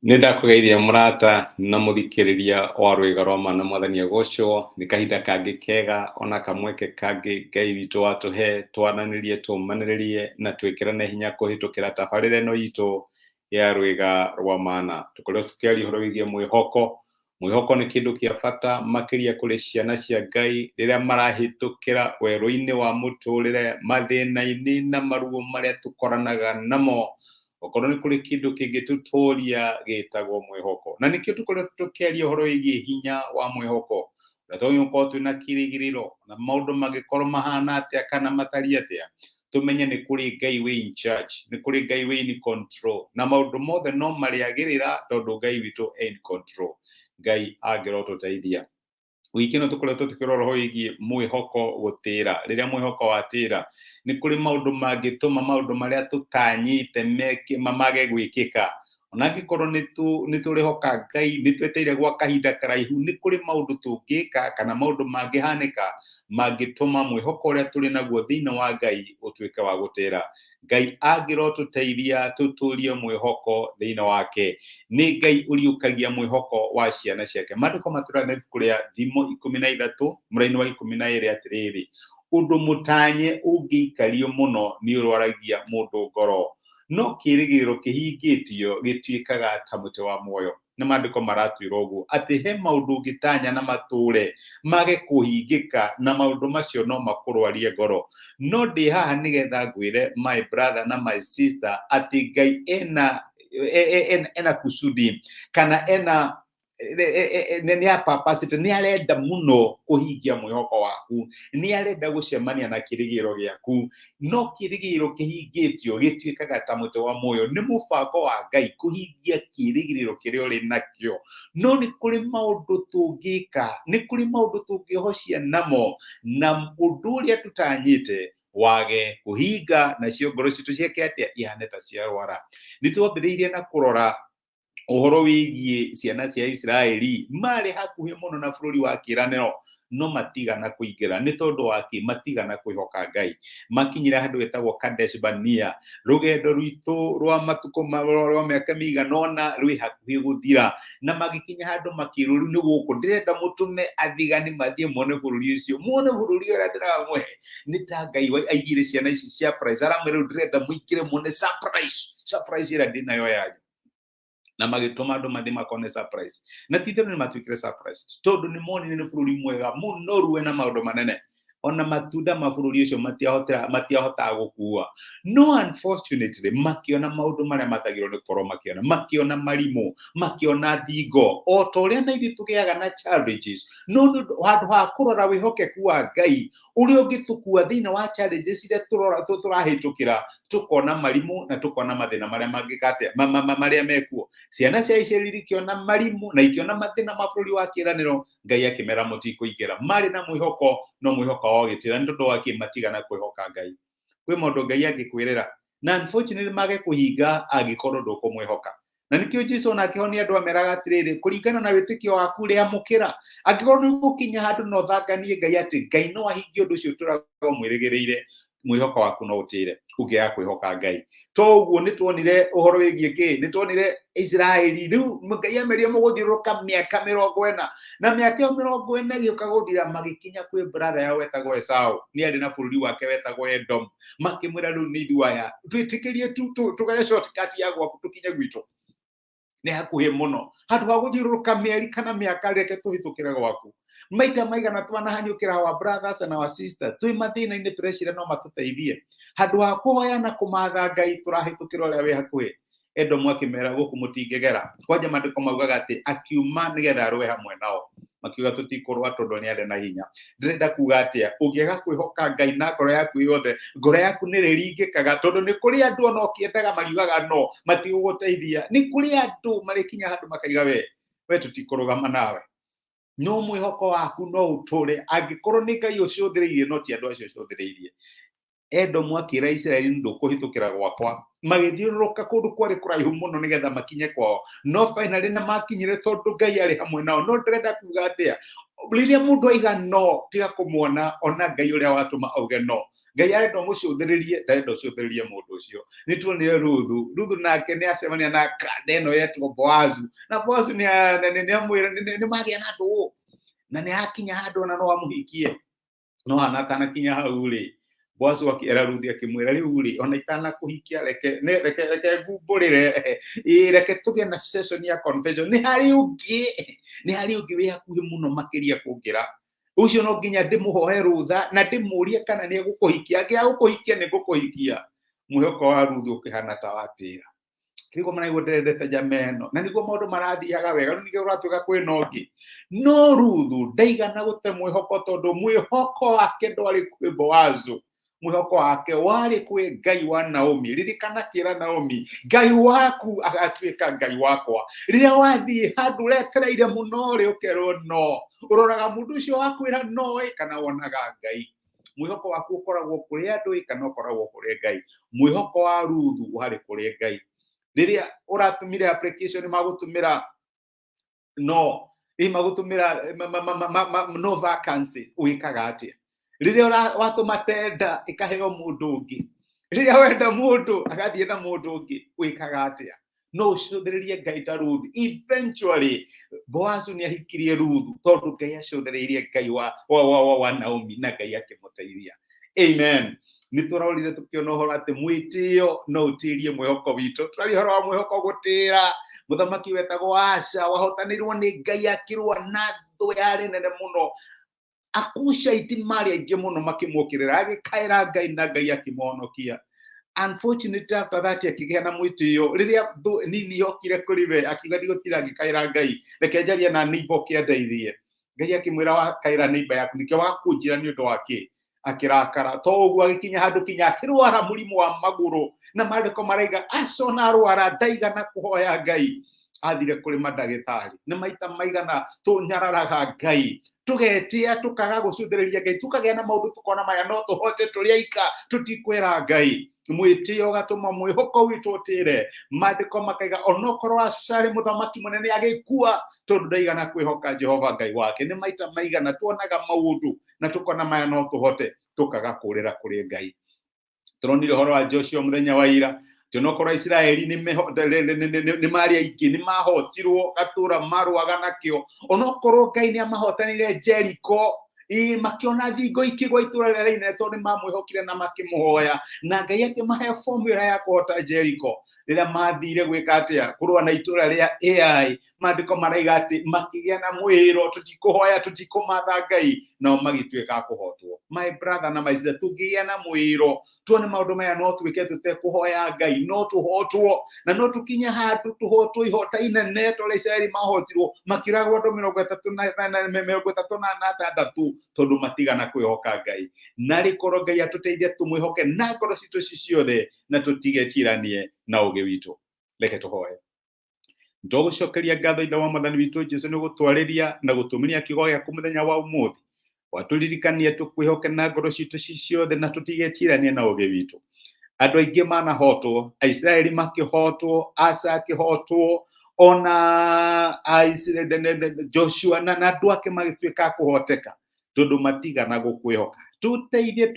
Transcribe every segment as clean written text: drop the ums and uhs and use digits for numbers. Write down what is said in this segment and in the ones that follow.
Nĩ ndakũgeithia mũrata na mũthikĩrĩria wa rwĩga rwa ma na mwathani agocwo. Nĩ kahinda kangĩ kega ona kamweke kangĩ Ngai witũ watũhe twaranĩrie, tũmanĩrĩrie na twĩkĩrane hinya kũhĩtũkĩra tabarĩra ĩno itũ ya rwĩga rwa mana. Tũkoretwo tũkĩaria ũhoro wĩgiĩ mwĩhoko. Mwĩhoko nĩ kĩndũ kĩa bata makĩria kũrĩ ciana cia Ngai rĩrĩa marahĩtũkĩra werũ-inĩ wa mũtũrĩre, mathĩna-inĩ na maruo marĩa tũkoranaga namo. Okorwo nĩ kũrĩ kĩndũ kĩngĩtũtũria gĩtagwo mwĩhoko. Na nĩkĩo tũkoretwo tũkĩaria ũhoro wĩgiĩ hinya wa mwĩhoko. Ũrĩa twagĩrĩirwo gũkorwo twĩna kĩrĩgĩrĩro na maũndũ mangĩkorwo mahana atĩa kana matariĩ atĩa, tũmenye nĩ kũrĩ Ngai wĩ in charge, nĩ kũrĩ Ngai wĩ in control, na maũndũ mothe no marĩagĩrĩra tondũ Ngai witũ e in control. Ngai angĩrotũteithia. Wiki ĩno tũkoretwo tũkĩrora ũhoro wĩgiĩ mwĩhoko gũtĩra. Rĩrĩa mwĩhoko watĩra, nĩ kũrĩ maũndũ mangĩtũma maũndũ marĩa tũtanyĩte mage gwĩkĩka. Ona angĩkorwo nĩ tũrehoka Ngai, nĩ twetereire gwa kahinda karaihu, nĩ kũrĩ maũndũ tũngĩka kana maũndũ mangĩhanĩka mangĩtũma mwĩhoko ũrĩa tũrĩ naguo thĩinĩ wa Ngai ũtuĩke wa gũtĩra. Ngai angĩrotũteithia tũtũrie mwĩhoko thĩinĩ wake. Nĩ Ngai ũriũkagia mwĩhoko wa ciana ciake. Maandĩko matwĩraga na ibuku rĩa Thimo 13 mũraini wa 12 atĩrĩrĩ, ũndũ mũtanye ũngĩikario mũno nĩ ũrwaragia mũndũ ngoro, no kĩĩrĩgĩrĩro kĩhingĩtio gĩtuĩkaga ta mũtĩ wa muoyo. Nĩ maandĩko maratwĩra ũguo atĩ he maũndũ ũngĩtanya na matũre mage kũhingĩka, na maũndũ macio no makũrwarie ngoro. No ndĩ haha nĩgetha ngwĩre my brother na my sister atĩ Ngai ena kusudi kana ena nĩ apapacĩte, nĩ arenda mũno kũhingia mwĩhoko waku, nĩ arenda gũcemania na kĩrĩgĩrĩro gĩaku. No kĩrĩgĩrĩro kĩhingĩtio gĩtuĩkaga ta mũtĩ wa muoyo. Nĩ mũbango wa Ngai kũhingia kĩrĩgĩrĩro kĩrĩa ũrĩ nakĩo, no nĩ kũrĩ maũndũ tũngĩka, nĩ kũrĩ maũndũ tũngĩhocia namo na ũndũ ũrĩa tũtanyĩte wage kũhinga, nacio ngoro citũ ciĩke atĩa? Ihane ta ciarwara. Nĩ twambĩrĩirie na kũrora ũhoro wĩgiĩ ciana cia Isiraeli. Marĩ hakuhĩ mũno na bũrũri wa kĩĩranĩro, no matigana kũingĩra. Nĩ tondũ wa kĩ? Matigana kwĩhoka Ngai. Makinyire handũ hetagwo Kadesh Barnea. Rũgendo rwitũ rwa matukũ rwa mĩaka mĩigana ũna rwĩ hakuhĩ gũthira, na magĩkinya handũ makĩrwo, rĩu nĩ gũkũ ndĩrenda mũtũme athigani mathiĩ mone bũrũri ũcio, muone bũrũri ũrĩa ndĩramũhe. Nĩ ta Ngai aigire ciana ici surprise, aramwĩra, rĩu ndĩrenda mũingĩre muone surprise, surprise ĩrĩa ndĩnayo yanyu. Na magĩtũma andũ mathiĩ makone surprise, na ti itherũ nĩ matuĩkire surprised, tondũ nĩ monire nĩ bũrũri mwega mũnoru wĩna maũndũ manene, ona matunda ma bũrũri ũcio matiahotaga gũkua. No unfortunately makĩona maũndũ marĩa matagĩrĩirwo nĩ gũkorwo makĩona, makĩona marimũ, makĩona thingo, o ta ũrĩa na ithuĩ tũgĩaga na challenges. No nĩ ũndũ handũ ha kũrora wĩhokeku wa Ngai ũrĩa ũngĩtũkua thĩinĩ wa challenges iria tũrahĩtũkĩra, tũkona marimũ na tũkona mathĩna marĩa mangĩka atĩa, marĩa mekuo. Ciana cia Isiraeli ikĩona marimũ na ikĩona mathĩna ma bũrũri wa kĩĩranĩro. Ngai akĩmera mũtikũingĩra. Marĩ na mwĩhoko, no mwĩhoko wao ũgĩtĩra. Nĩ tondũ wa kĩ? Matigana kwĩhoka Ngai. Kwĩ maũndũ Ngai angĩkwĩrĩra na unfortunately mage kũhinga angĩkorwo ndũkũmwĩhoka. Na nĩkĩo Jesu ona akĩhonia andũ ameraga atĩrĩrĩ, kũringana na wĩtĩkio waku rĩamũkĩra. Angĩkorwo nĩ ũgũkinya handũ na ũthanganie Ngai atĩ Ngai no ahingie ũndũ ũcio ũtũraga ũmwĩrĩgĩrĩire, mwĩhoko waku no ũtĩre ũngĩaga kwĩhoka Ngai. To ũguo, nĩ tuonire ũhoro wĩgiĩ kĩ? Nĩ tuonire Isiraeli rĩu Ngai amerie mũgũthiũrũrũka mĩaka 40, na mĩaka ĩyo 40 ĩgĩũka gũthira, magĩkinya kwĩ brother yao wetagwo Esau, nĩ arĩ na bũrũri wake wetagwo Edom. Makĩmwĩra, rĩu nĩ ithuĩ aya, twĩtĩkĩrie tu tũgere shortcut ya gwaku tũkinye gwitũ, nĩ hakuhĩ mũno. Handũ ha gũthiũrũrũka mĩeri kana mĩaka, reke tũhĩtũkĩre gwaku. Maita maigana twanahanyũkĩra our brothers and our sisters twĩ mathĩna-inĩ, tũreciria no matũteithie. Handũ ha kũhoya na kũmatha Ngai, tũrahĩtũkĩra ũrĩa wĩ hakuhĩ. Edomu akĩmera, gũkũ mũtingĩgera. Kwanja maandĩko maugaga atĩ akiuma nĩgetha arũe hamwe nao, makiuga tũtikũrũa tondũ nĩ arĩ na hinya. Ndĩrenda kuga atĩa? Ũngĩaga kwĩhoka Ngai na ngoro yaku yothe, ngoro yaku nĩ ĩrĩringĩkaga, tondũ nĩ kũrĩ andũ ona ũkĩendaga mariugaga no matigũgũteithia. Nĩ kũrĩ andũ marĩkinya handũ makaiga, we tũtikũrũgama nawe. No mwĩhoko waku no ũtũre angĩkorwo nĩ Ngai ũcũthĩrĩirie, no ti andũ acio ũcũthĩrĩirie. Edomu akĩra Isiraeli, ndũkũhĩtũkĩra gwakwa. Magĩthiũrũrũka kũndũ kwarĩ kũraihu mũno nĩgetha makinye kwao, no finally nĩ makinyire tondũ Ngai arĩ hamwe nao. No ndĩrenda kuga atĩa, rĩrĩa mũndũ aiga no, tiga kũmuona, ona Ngai ũrĩa watũma auge no. Ngai arenda ũmũcũthĩrĩrie, ndarenda ũcũthĩrĩrie mũndũ ũcio. Nĩ tuonire Ruthu. Ruthu nake nĩ acemania na kanda ĩno yetagwo Boazu, na Boazu nĩ amwĩra nĩ magĩa na ndũgũ, na nĩ akinya handũ ona no amũhikie. No hana atanakinya hau rĩ, Boazu akĩra Ruthu akĩmwĩra, rĩu rĩ, ona itanakũhikia, reke reke reke ngumbũrĩre, ĩ reke tũgĩe na session ya confession. Nĩ harĩ ũngĩ, nĩ harĩ ũngĩ wĩ hakuhĩ mũno makĩria kũngĩra ũcio, no nginya ndĩmũhoe rũtha na ndĩmũrie kana nĩ egũkũhikia. Angĩaga gũkũhikia, nĩ ngũkũhikia. Mwĩhoko wa Ruthu ũkĩhana ta watĩra. Nĩguo maraigua ndĩrendete njama ĩno, na nĩguo maũndũ marathiaga wega, rĩu nĩkĩo ũratuĩka kwĩna ũngĩ. No Ruthu ndaigana gũte mwĩhoko, tondũ mwĩhoko wake ndwarĩ kwĩ Boazu, mwĩhoko wake warĩ kwĩ Ngai wa Naomi. Ririkana kĩra Naomi, Ngai waku agatuĩka Ngai wakwa. Rĩrĩa wathiĩ handũ ũretereire mũno rĩ, ũkerwo no, ũroraga mũndũ ũcio wakwĩra no ĩ, kana wonaga Ngai? Mwĩhoko waku ũkoragwo kũrĩ andũ ĩ, kana ũkoragwo kũrĩ Ngai? Mwĩhoko wa Ruthu warĩ kũrĩ Ngai. Rĩrĩa ũratũmire application, magũtũmĩra no ĩ, magũtũmĩra no vacancy, wĩkaga atĩa? Rĩrĩa watũma tenda ĩkaheo mũndũ ũngĩ, rĩrĩa wenda mũndũ agathiĩ na mũndũ ũngĩ, wĩkaga atĩa? No ũcũthĩrĩrie Ngai ta Ruthu. Eventually Boazu nĩ ahikirie Ruthu tondũ Ngai acũthĩrĩirie Ngai wa Naomi, na Ngai akĩmũteithia. Amen. Nĩ tũrorire tũkĩona ũhoro atĩ mwĩtĩo no ũtĩrie mwĩhoko witũ. Tũraria ũhoro wa mwĩhoko gũtĩra. Mũthamaki wetagwo Asa wahotanĩirwo nĩ Ngai akĩrũa na thũ yarĩ nene mũno. Akushaiti marĩ aingĩ mũno makĩmũkĩrĩra, agĩkaĩra Ngai na Ngai akĩmũhonokia. Unfortunately, after that akĩgĩa na mwĩtĩo. Rĩrĩa thũ nini yokire kũrĩ we, akiuga, ndigũtira ngĩkaĩra Ngai, reke njarie na neighbor ũke andeithie. Ngai akĩmwĩra, wakaĩra neighbor yaku nĩkĩo wakũnjĩra nĩ ũndũ wa kĩ? Akĩrakara to ũguo, agĩkinya handũ kinya akĩrwara mũrimũ wa magũrũ, na maandĩko maraiga acona arwara ndaigana kũhoya Ngai, athire kũrĩ mandagĩtarĩ. Nĩ maita maigana tũnyararaga Ngai, tũgetĩa, tũkaga gũcũthĩrĩria Ngai, tũkagĩa na maũndũ tũkona maya no tũhote tũrĩ aika, tũtikwĩra Ngai. Mwĩtĩo ũgatũma mwĩhoko witũ ũtĩre. Maandĩko makaiga onokorwo acarĩ mũthamaki mũnene, agĩkua tondũ ndaigana kwĩhoka Jehova Ngai wake. Nĩ maita maigana tuonaga maũndũ na tũkona maya no tũhote, tũkaga kũrĩra kũrĩ Ngai? Tũronire ũhoro wa Joshua mũthenya wa ira, atĩ onokorwo Isiraeli nĩ marĩ aingĩ, nĩ mahotirwo gatũra marũaga nakĩo. Onokorwo Ngai nĩ amahotanire Jericho, ĩ makĩona thingo ikĩgwa itũra rĩrĩa inene, tondũ nĩ mamwĩhokire na makĩmũhoya, na Ngai akĩmahe formula ya kũhota Jericho. Rĩrĩa mathire gwĩka atĩa, kũrũa na itũra rĩa Ai, maandĩko maraiga atĩ makĩgĩa na mwĩĩro, tũtikũhoya, tũtikũmatha Ngai, nao magĩtuĩka a kũhotwo. My brother na my sister, tũngĩgĩa na mwĩĩro tuone maũndũ maya no twĩke tũtekũhoya Ngai, no tũhotwo, na no tũkinye handũ tũhotwo ihota inene ta ũrĩa Isiraeli mahotirwo, makĩũragwo andũ 36, tondũ matigana kwĩhoka Ngai. Na rĩkorwo Ngai atũteithie tũmwĩhoke na ngoro citũ ci ciothe, na tũtigetiranie na ũgĩ witũ. Reke tũhoe. Ndogũcokeria ngatho, Ithe wa Mwathani witũ Jesu, nĩ gũtwarĩria na gũtũmĩria kiugo gĩaku mũthenya wa ũmũthĩ. Watũririkania tũkwĩhoke na ngoro citũ ci ciothe na tũtigetiranie na ũgĩ witũ. Andũ aingĩ manahotwo, Aisiraeli makĩhotwo, Asa akĩhotwo, ona Joshua na andũ ake magĩtuĩka a kũhoteka tondũ matigana gũkwĩhoka. Tũteithie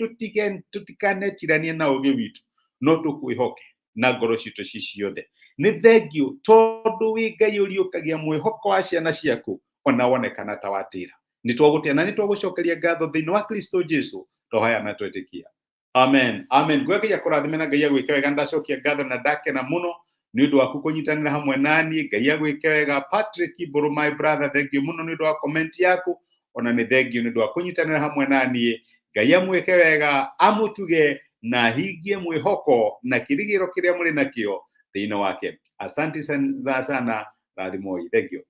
tũtikanetiranie na ũgĩ witũ, no tũkwĩhoke na ngoro citũ ci ciothe. Nĩ thengio tondũ wĩ Ngai ũriũkagia mwĩhoko wa ciana ciaku ona wonekana ta watĩra. Nĩ twagũtĩa na nĩ twagũcokeria ngatho thĩinĩ wa Kristo Jesu, twahoya na twetĩkia, amen, amen. Nguo Ngai akũrathime na Ngai agwĩke wega. Ndacokia ngatho na ndakena mũno nĩ ũndũ waku kũnyitanĩra hamwe naniĩ. Ngai agwĩke wega. Patrick Mbũrũ, my brother, thank you mũno nĩ ũndũ wa comment yaku, ona nĩ thengio nĩ ũndũ wa kũnyitanĩra hamwe naniĩ. Ngai amwĩke wega, amũtuge na ahingie mwĩhoko na kĩrigĩro kĩrĩa mũrĩ nakĩo thĩinĩ wake. Asante sana, rathimoi. Thank you.